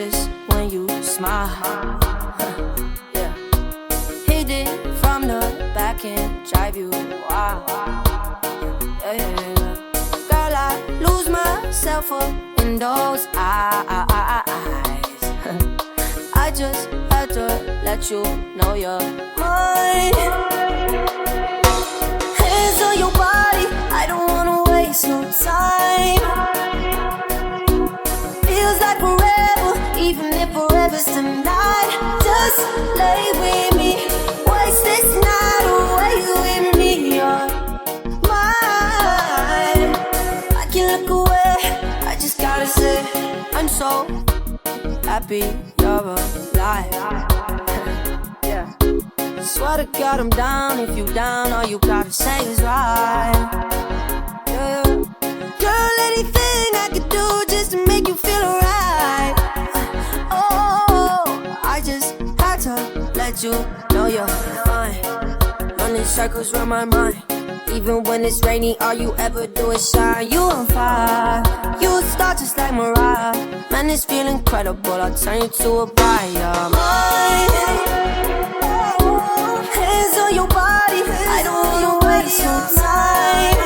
Gorgeous when you smile. Yeah. Hit it from the back and drive you wild. Yeah, yeah, yeah. Girl, I lose myself up in those eyes. I just had to let you know you're mine. Hands on your body, I don't wanna waste no time. Feels like forever, even if forever's tonight. Just lay with me, waste this night away with me. You're mine. I can't look away, I just gotta say, I'm so happy you're alive. Yeah. Swear to God, I'm down. If you down, all you gotta say is right. Yeah. Girl, anything I could do just to make you feel alright. Oh, I just had to let you know you're mine. Running circles round my mind. Even when it's rainy, all you ever do is shine. You on fire. You a star just like Mariah. Man, this feel incredible. I'll turn you to a bride. You're mine. Hands on your body. I don't wanna waste no time.